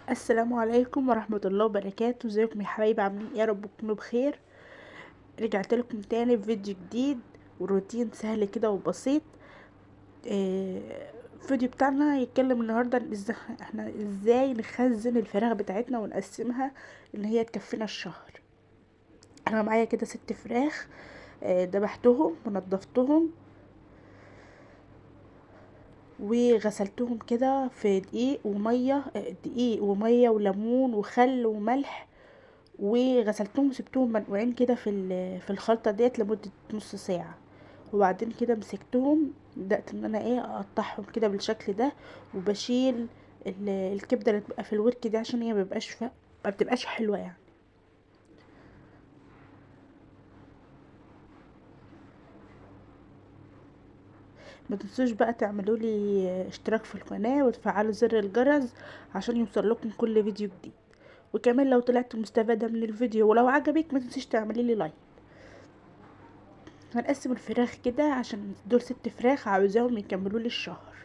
السلام عليكم ورحمة الله وبركاته. ازيكم يا حبايبي؟ عاملين ايه؟ يا رب تكونوا بخير. رجعت لكم تاني بفيديو جديد وروتين سهل كده وبسيط. الفيديو بتاعنا هيتكلم النهارده احنا ازاي نخزن الفراخ بتاعتنا ونقسمها ان هي تكفينا الشهر. انا معايا كده 6 فراخ، ذبحتهم ونضفتهم وغسلتهم كده في دقيق ومية، دقيق ومية وليمون وخل وملح، وغسلتهم وسبتهم منقوعين كده في الخلطة ديت لمدة نص ساعة. وبعدين كده مسكتهم، بدات ان انا اقطعهم كده بالشكل ده، وبشيل الكبده اللي بتبقى في الورك دي عشان هي ما بتبقاش حلوة يعني. ما تنسوش بقى تعملوا لي اشتراك في القناة وتفعلوا زر الجرس عشان يوصل لكم كل فيديو جديد. وكمان لو طلعت مستفادة من الفيديو ولو عجبك ما تنسيش تعملي لي لايك. هنقسم الفراخ كده عشان دول 6 فراخ عاوزاهم يكملوا لي الشهر.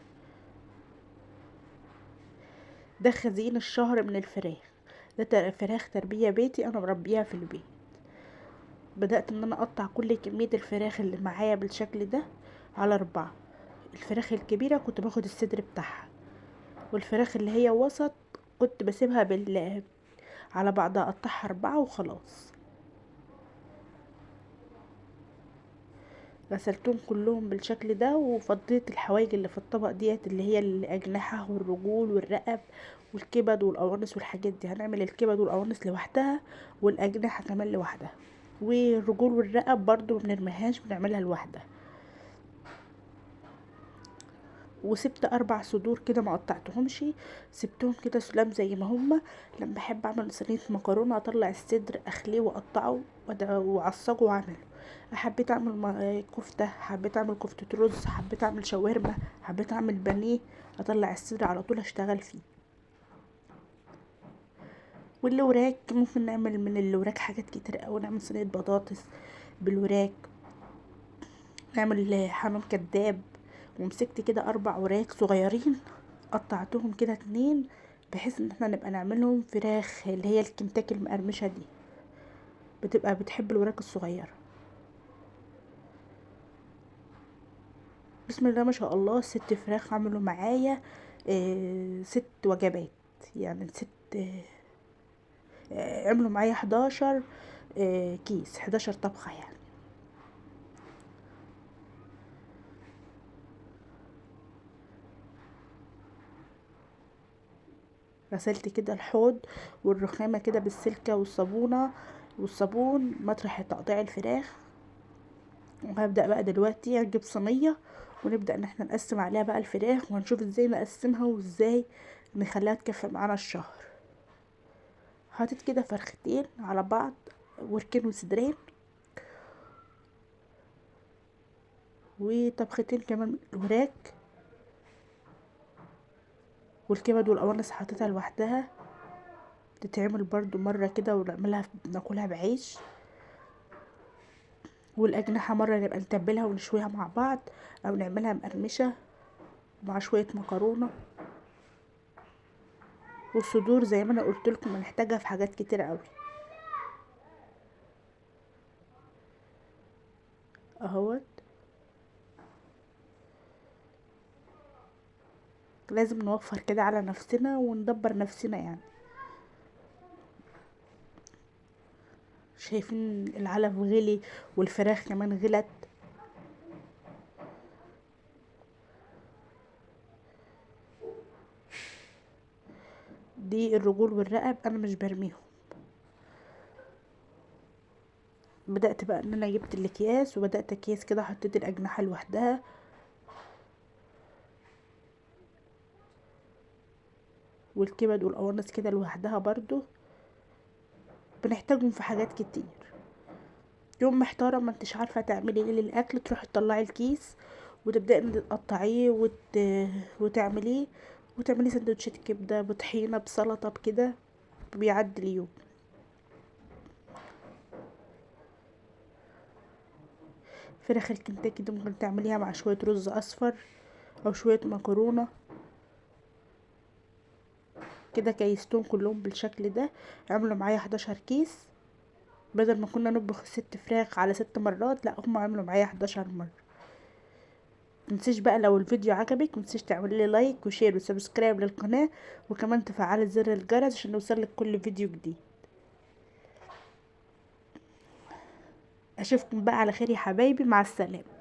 ده خزين الشهر من الفراخ، ده فراخ تربية بيتي انا مربيها في البيت. بدأت ان انا اقطع كل كمية الفراخ اللي معايا بالشكل ده على 4. الفراخ الكبيرة كنت باخد الصدر بتاعها، والفراخ اللي هي وسط كنت بسيبها على بعضها، اقطعها 4 وخلاص. غسلتهم كلهم بالشكل ده، وفضيت الحوايج اللي في الطبق ديت اللي هي الأجنحة والرجول والرقب والكبد والقوانص والحاجات دي. هنعمل الكبد والقوانص لوحدها والأجنحة كمان لوحدها، والرجول والرقب برضو ما بنرميهاش، بنعملها لوحدها. وسبت 4 صدور كده ما قطعتهمش، سبتهم كده سلام زي ما هما. لما احب اعمل صينية مكرونه اطلع الصدر اخليه واقطعه واعصجه واعمله. حبيت اعمل كفته، حبيت اعمل كفته رز، حبيت اعمل شاورما، حبيت اعمل بانيه، اطلع الصدر على طول اشتغل فيه. والوراك ممكن نعمل من الوراك حاجات كتير قوي، نعمل صينية بطاطس بالوراك، نعمل حمام كداب. ومسكت كده 4 وراك صغيرين قطعتهم كده 2 بحيث ان احنا نبقى نعملهم فراخ اللي هي الكنتاكي المقرمشه دي، بتبقى بتحب الوراك الصغيرة. بسم الله ما شاء الله 6 فراخ عملوا معايا، 6 وجبات، يعني 6، عملوا معايا 11، كيس، 11 طبخه يعني. غسلت كده الحوض والرخامة كده بالسلكة والصابونة والصابون مطرح تقطيع الفراخ. وهبدأ بقى دلوقتي اجيب صينية ونبدأ ان احنا نقسم عليها بقى الفراخ، وهنشوف ازاي نقسمها وازاي نخليها تكفي معانا الشهر. حاطط كده فرختين على بعض، وركين وصدرين، وطبختين كمان من الوراك، والكبد والقوانص حاططها لوحدها تتعمل برضو مرة كده ونعملها ناكلها بعيش. والأجنحة مرة نبقى نتبلها ونشويها مع بعض، أو نعملها مقرمشة مع شوية مكرونة. والصدور زي ما أنا قلت لكم هنحتاجها في حاجات كتير قوي اهوت. لازم نوفر كده على نفسنا وندبر نفسنا يعني. شايفين العلف غلي والفراخ كمان غلت. دي الرجول والرقب انا مش برميهم. بدأت بقى ان انا جبت الاكياس وبدأت اكياس كده، حطيت الاجنحة لوحدها، والكبد والقوانص كده لوحدها برضو، بنحتاجهم في حاجات كتير. يوم محتارة ما انتش عارفة تعملي ايه للاكل، تروحي تطلعي الكيس وتبدأي ان تقطعيه وتعمليه، وتعملي سندوتشات كبدة بطحينة بسلطة بكده، بيعدي اليوم. فراخ الكنتاكي دي ممكن تعمليها مع شوية رز اصفر او شوية مكرونة. كده كيستهم كلهم بالشكل ده، عملوا معايا 11 كيس. بدل ما كنا نطبخ 6 فراخ على 6 مرات، لا هم عملوا معايا 11 مرة. متنسيش بقى لو الفيديو عجبك متنسيش تعملي لي like و share و subscribe للقناة، وكمان تفعلي زر الجرس عشان يوصلك كل فيديو جديد. اشوفكم بقى على خير يا حبايبي، مع السلامة.